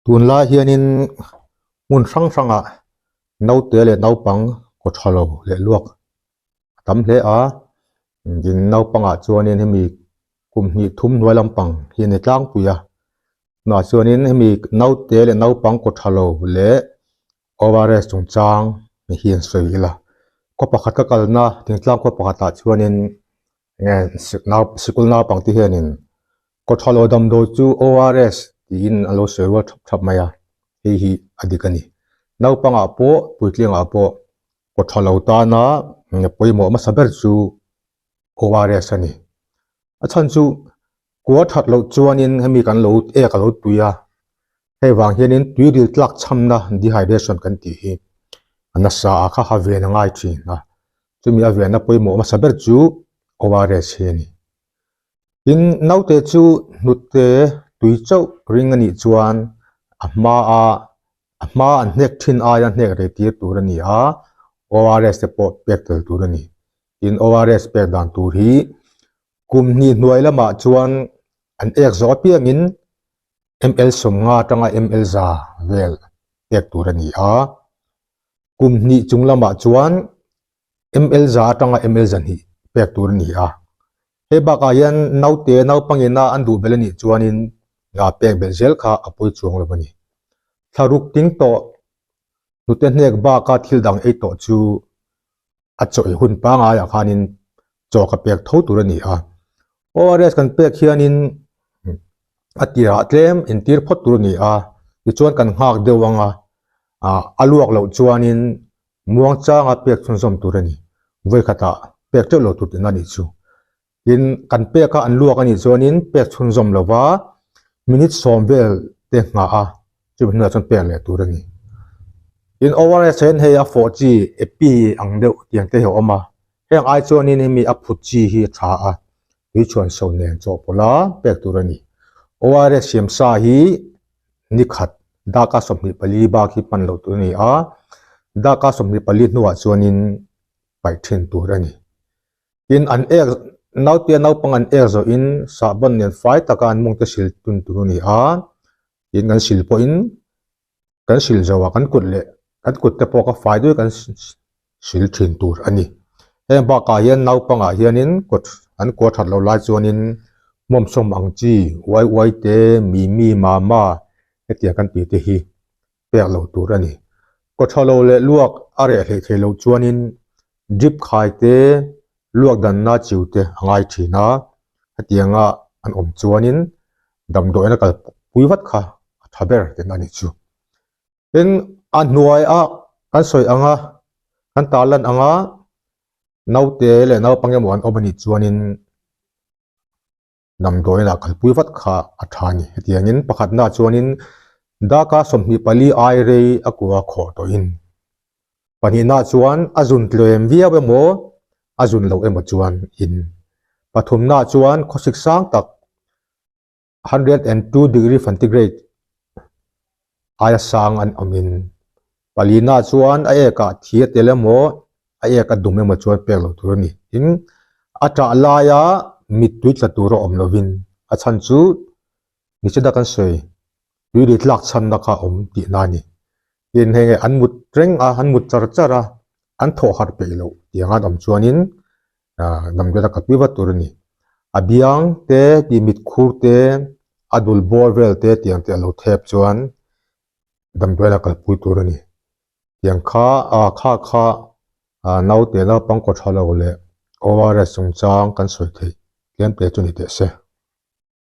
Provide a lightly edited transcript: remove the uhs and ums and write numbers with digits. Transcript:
Tunlai hianin hmun hrang hrangah naute leh naupang kaw tha lo leh luak a tam hle a, tin naupangah chuanin hemi kum hnih thum hnuai lampang hi a ni tlangpui a, tunah chuanin hemi naute leh naupang kaw tha lo leh ORS chungchang hi an sawi ila khaw pakhat ka kalna thingtlang khaw pakhatah chuanin enge sikul naupang te hianin kawthalo damdawi chu ORS tiin an lo sawi rual thap thap mai a hei hi a dik a ni naupangah pawh puitlingah pawh kawthalo tana pawimawh hmasa ber chu ORS a ni a chhan chu kua that loh chuanin hemi kan lo ek a lo tui a hei vang hianin tui ril tlak chhamna dehydration kan tih hi a nasa a kha ha ven a ngai thin a chumi a venna pawimawh hmasa ber chu ORS hi a ni. Tin, naute chu hnute tui chauh ring a nih chuan a hmaa a hma an hnek thin aia hnek rei tir tur a ni a, ORS te pawh pek tel tur a ni. Tin, ORS pek dan tur hi kum hnih hnuai lamah chuan an ek zawh apiangin ml 50 atanga ml 100 vel pek tur a ni a, kum hnih chung lamah chuan ml 100 atanga ml 200 pek tur a ni a. Hei bakah hian naute naupangina an duh belh a nih chuanin pek belh zel kha a pawi chuang lo a ni. Thlaruk ting tawh hnute hnek baka thil dang ei tawh chu a chaw ei hun pangaiah khanin chaw ka pek tho tur a ni a. ORS kan pek hianin a tirah tlem entir phawt tur a ni a, tichuan kan nghak deuh ang a, a luak loh chuanin muangchanga pek chhunzawm tur a ni. Vawikhatah pek teuh lo tur tihna a nih chu. Tin, kan peka an luak a nih chuanin pek chhunzawm lova minute 10 vel te nghah a, chumi hnuaiah chuan pek leh tur a ni. Tin, ORS hian hei a fawh chi epi ang deuh tiang te hi a awm a, heng ai chuanin hemi a phut chi hi a tha a, tui chhuan so nen chawhpawlh a pek tur a ni. ORS siam sa hi ni khat darkar 24 bak hi hman loh tur a ni a, darkar 24 hnuah chuanin paih thin tur a ni. Tin, an ek, naute naupang an ek zawhin sahbawn nen fai taka an mawngte sil tun tur a ni a, tin kan sil pawhin kan sil zo a, kan kut leh kan kut te pawh ka fai duai kan sil thin tur a ni. Heng bakah hian naupangah hianin kut an kuah that loh lai chuanin hmawmsawm ang chi uai uai te, mimi, mama hetiang kan tih te hi pek lo tur a ni. Kawthalo leh luak a reh hleih theih loh chuanin drip khai te, luak danna chiu te a ngai thin a, hetianga an awm chuanin damdawiin a kalpui vat kha a tha ber tihna a nih chu. Tin, a hnuaia kan sawi anga, kan tarlan anga naute leh naupang emaw an awm a nih chuanin Damdawiin ah kalpui vat kha a tha a ni. Hetiangin pakhatna chuanin darkar 24 ai rei a kua khawh tawhin pahnihna chuan a zun tlem viau emaw a zun loh emaw chuan in pathumna chuan khawsik sang tak 102 degree centigrade aia sang an awmin palina chuan a ekah thi a tel emaw a ek a dum emaw chuan pek loh tur a ni. Tin, a ṭah laia mittui tla tur a awm lovin a chhan chu nichina kan sawi tui ri tlak chhanna kha a awm tihna a ni. Tin, hei nge an mut reng a, an mut char char a, an thawh harh peih loh tih anga an awm chuanin damdawi a kalpui vat tur a ni. A biang te, tih mit khur te, a dul bawr vel te tiang te a lo thep chuan damdawi a kalpui tur a ni. Tiang kha a kha kha naute naupang kaw tha lo leh ORS chungchang kan sawi theih tlem te chu ni teh se.